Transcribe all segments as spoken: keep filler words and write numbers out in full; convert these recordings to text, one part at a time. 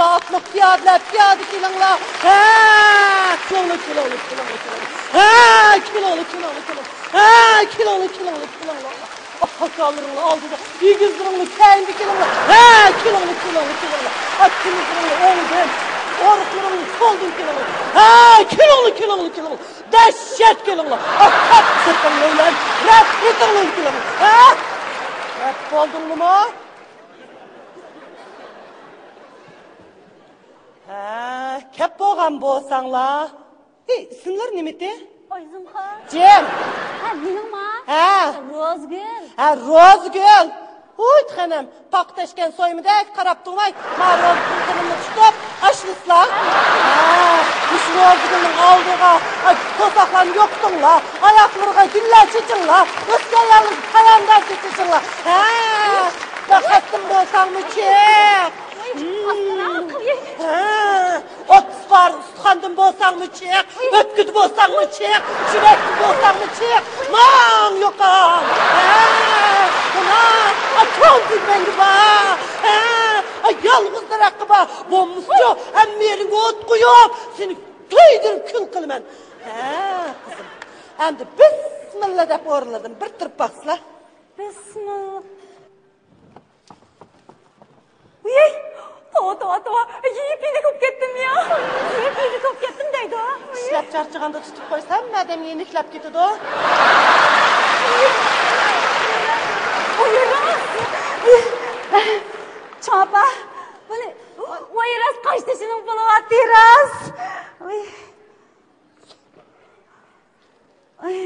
ئاتلىق پىيادىلەر، پىيادە كېلىڭلار. ھە، كېلىڭلار، كېلىڭلار، كېلىڭلار، كېلىڭلار. ھە، كېلىڭلار، كېلىڭلار، كېلىڭلار. ھە، كېلىڭلار، كېلىڭلار، كېلىڭلار. ئاكىلىرىڭلار ئالدىدا، ئېگىزلىرىڭلار كەينىدە كېلىڭلار. ھە، كېلىڭلار، كېلىڭلار، كېلىڭلار. ئاكىلىرىڭلار ئوڭدىن، ئورۇقلىرىڭلار سولدىن كېلىڭلار. ھە، كېلىڭلار، كېلىڭلار، كېلىڭلار. دەھشەت كېلىڭلار. ئاكاپ سىرتىڭلار بىلەن رەت ئېتىڭلار كېلىڭلار. ھە؟ رەت بولدۇڭلىمۇ؟ ھە، كەپ بولغان بولساڭلار. ھېي، ئىسىملىرى نېمىتى؟ ئايزىمخان. جىم. ھە، مېنىڭما؟ ھە. روزگۈل. ھە، روزگۈل. ھۇي، خېنىم، پاقا تەشكەن سويمىدەك قاراپ تۇرماي، ما روزگۈل خېنىمنى تۇتۇپ ئاشلىسىلا. ھە، مۇشۇ روزگۈلنىڭ ئالدىغا، ئاي، توساقلارنى يوقىتىڭلار، ئاياقلىرىغا گۈللەر چېچىڭلار، ئۆسكە ئاياللىرىغا پاياندار چېچىڭلار. ھە، پەقەتتىن بولساڭمۇ چىق. ھە، ئوتتۇز پارە ئۇستىخاندىن بولساڭمۇ چىق، ئۆپكىدە بولساڭمۇ چىق، يۈرەكتە بولساڭمۇ چىق، ماڭ يوقال. ھە، مانا، ئا، چوڭ تۈگمەڭگە بار. ھە، ئا، يالغۇز دەرەخكە بار. بولمىسىچۇ، ھەممە يېرىڭگە ئوت قويۇپ، سېنى كۆيدۈرۈپ كۈل قىلىمەن. ھە، قىزىم. ئەمدى بىسمىللا دەپ ئورۇنلىرىدىن بىر تۇرۇپ باقسىلا. بىسمىللا. ۋىي! توۋا، توۋا، توۋا! يېنىك، يېنىك بولۇپ كەتتىم يا! يېنىك، يېنىك بولۇپ كەتتىم دەيدۇ. ئىشلەپ چارچىغاندا تۇتۇپ قويسا، ھەممە ئادەم يېنىكلەپ كېتىدۇ. ۋاي راست! چاپا! بۇنى، ۋاي راست، قاشتېشىنىڭ بولۇۋاتتى راست! ۋىي! ئاي،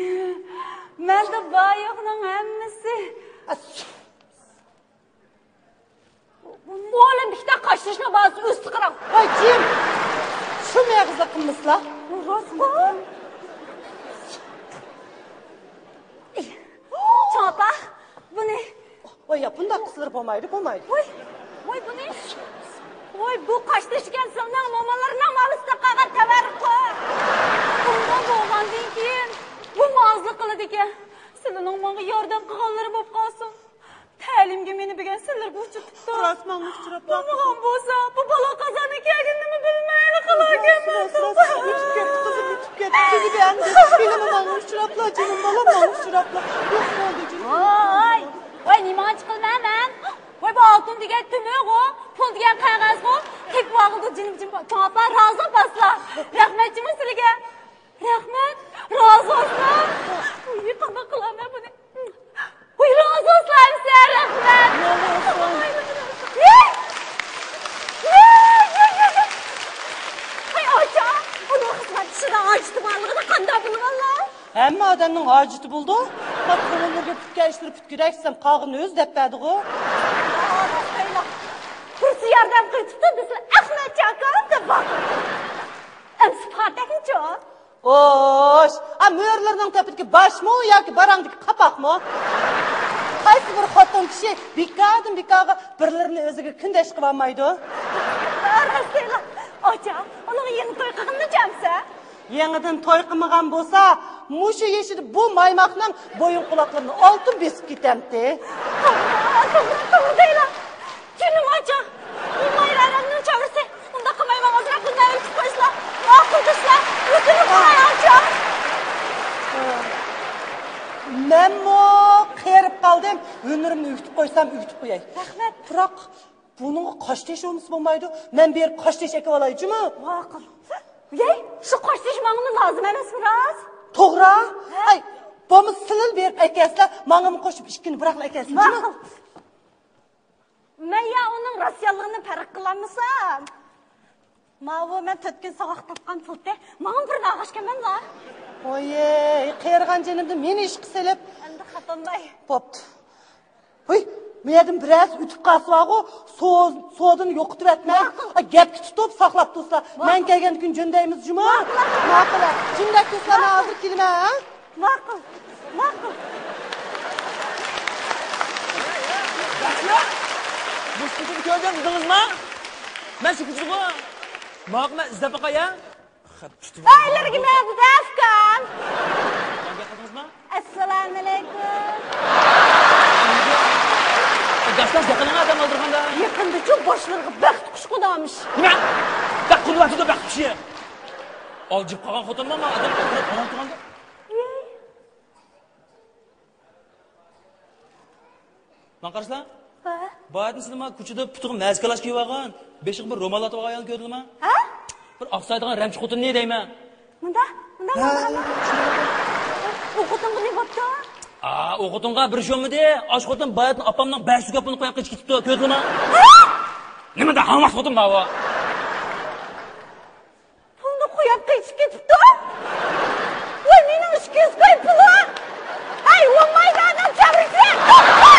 مەندە بار يوقنىڭ ھەممىسى. مۇئەللىم، بىكتا قاشتېشىنىڭ بالىسى ئۆستى قاراڭ. ۋاي جىم! شۇ مېغىزلىق قىلمىسىلا. راستقۇ؟ چاپا، بۇنى. ۋاي يا، بۇنداق قىلسىلىرى بولمايدۇ، بولمايدۇ. ۋاي، ۋاي بۇنى. ۋاي بۇ قاشتېشى ئىكەن سىلىنىڭ مومىلىرىنىڭ ئالىسىدا قالغان تەۋەررۇكى. ئۇنداق بولغاندىن كېيىن بۇمۇ ئازلىق قىلىدىكەن. سىلىنىڭ ماڭا ياردەم قىلغانلىرى بولۇپ قالسۇن. تەلىيىمگە مېنى بەرگەن سىلەرگە ئۇچرىتىپتۇ. راست ماڭا ئۇچراپلا. بولمىغان بولسا، بۇ بالا قازاننىڭ كەلگىنىنىمۇ بىلمەيلا قالاركەنمەن. راست، راست، راست. ئۆتۈپ كەتتى، قىزىم، ئۆتۈپ كەتتى. جېنىم ئەمدى. مېنىمۇ ماڭا ئۇچراپلا، جېنىم بالام، ماڭا ئۇچراپلا. يوق بولدى، جېنىم. ۋاي، ۋاي، نېمانچە قىلىمەن مەن؟ ۋاي، بۇ ئالتۇن دېگەن تۆمۈرغۇ، پۇل دېگەن قەغەزغۇ. تېپىۋالغىلى جېنىم، جېنىم. چاڭ ئاپا، رازى ئاپا سىلەر. رەھمەتچىمۇ سىلىگە. رەھمەت، رازى بولسۇن. ۋۇي، قانداق قىلارمەن بۇنى؟ ۋۇي، رازى بولسۇن ھەمسە، رەھمەت. ۋۇي، ۋۇي، ۋۇي، ۋۇي. ۋۇي، ئاچا، ئۇنىڭ خىزمەت ئىشىدا ھاجىتى بارلىقىنى قانداق بىلىۋاللا؟ ھەممە ئادەمنىڭ ھاجىتى بولىدۇ. ما كۆڭۈللىرىگە پۈتكەن ئىشلىرى پۈتكۈدەك دېسەم، قالغىنىنى ئۆزى دەپ بەردىغۇ. راستايلا. بىرسى ياردەم قىلىۋېتىپتۇ دېسىلا، ئەخمەتجان ئاكا دەپ باقىدۇ. ئەمسە پاتەكنىچۇ؟ ئوش، ئا، مۈرىلىرىنىڭ تېپىدىكى باشمۇ ياكى باراڭدىكى قاپاقمۇ؟ قايسى بىر خوتۇن كىشى بىكاردىن بىكارغا بىرلىرىنى ئۆزىگە كۈندەش قىلالمايدۇ؟ راستىلا، ئاچا، ئۇنىڭ يېڭى توي قىلغىنىنى چەمسە؟ يېڭىدىن توي قىلمىغان بولسا، مۇشۇ يېشىدا بۇ مايماقنىڭ بويۇن قۇلاقلىرىنى ئالتۇن بېسىپ كېتەمتى. توغرا، توغرا، توغرا دەيلا. جېنىم ئاچا، بۇ مايرا ئارامنىڭ چاۋرىسى. ئۇنداق قىلماي ماڭا ئازراق بىلمەي ئۆتۈپ قويسىلا. ماقۇل دېسىلا، ئۆتۈنۈپ قوياي ئاچا. مەنمۇ قېرىپ قالدىم. ھۈنىرىمنى ئۆگىتىپ قويسام ئۆگىتىپ قوياي. رەھمەت. بىراق بۇنىڭغا قاشتېشى بولمىسا بولمايدۇ. مەن بېرىپ قاشتېشى ئەكىۋالاي جۇمۇ. ماقۇل. ۋەي، شۇ قاشتېشى ماڭىمۇ لازىم ئەمەسمۇ راست؟ توغرا. ھە؟ ئاي، بولمىسا سىلىلا بېرىپ ئەكەلسىلە، ماڭىمۇ قوشۇپ ئىككىنى بىراقلا ئەكەلسىلە جۇمۇ. ماقۇل. مەن يا ئۇنىڭ راستىيانلىقىنى پەرق قىلالمىسام، ماۋۇ مەن تۆت كۈن ساۋاق تاپقان پۇلتى ماڭا بىرنى ئالغاچكەنمەنلا. ۋويەي، قېرىغان جېنىمدىن مېنى ئىشقا سېلىپ. ئەمدى خاتالماي. بوپتۇ. ھۇي، بۇ يەردىن بىرەرسى ئۆتۈپ قالسىۋاغۇ، سو-، سودىنى يوقىتىۋەتمەي. ماقۇل. ئا، گەپكە تۇتۇپ ساقلاپ تۇرسىلا. ماقۇل. مەن كەلگەندىكىن جۆندەيمىز جۇمۇ. ماقۇل. ماقۇل. جىمدەك تۇرسىلا، مەن ھازىر كېلىمەن، ھە؟ ماقۇل، ماقۇل. رەھمەت. مۇشۇ كوچىنى كۆردۈم، دېدىڭىزما؟ مەن شۇ كوچىدىغۇ. ماقۇل، مەن ئىزدەپ باقاي، ھە؟ خەپ چۈشتى. ئەي، ئىلگىرىكى مەن بۇ دەسكان. ماڭا گەپ قىلدىڭىزما؟ ئەسسالامۇئەلەيكۇم. ياشلار يېقىنىڭ ئادەم ئالدۇرغاندا. يېقىندىچۇ باشلىرىغا بەخت قۇشى قونارمىش. نېمە؟ بەخت قونۇۋاتىدۇ، بەخت قۇشى. ئالجىپ قالغان خوتۇنمۇ ئادەم ئالدۇرۇپ قونۇپ تۇرغاندا؟ ماڭا قارىسىلا. ھە؟ باياتىن سىلىما كوچىدا پۇتىغا مەسكالاش كىيىۋالغان، بېشىغا بىر رومال ئاتىۋالغان ئايالنى كۆردۈڭلارمۇ؟ ھە؟ بىر ئاقسايدىغان رەمچى خوتۇننى دەيمەن. مۇندا، مۇندا، مۇندا، مۇندا. ئۇ خوتۇنغا نېمە بوپتۇ؟ ئا، ئۇ خوتۇنغا بىر ئىش بولمىدى. ئاش خوتۇن باياتىن ئاپامنىڭ بەش يۈز كوي پۇلىنى قويۇپ قېچىپ كېتىپتۇ، كۆردۈڭلارمۇ؟ ھە؟ نېمە دە ھاڭۋاق خوتۇن ماۋۇ؟ پۇلنى قويۇپ قېچىپ كېتىپتۇ؟ ۋاي، مېنىڭ ئىككى يۈز كوي پۇلۇم! ھەي، بولمايدۇ ئادەم چابرىسى! توختا!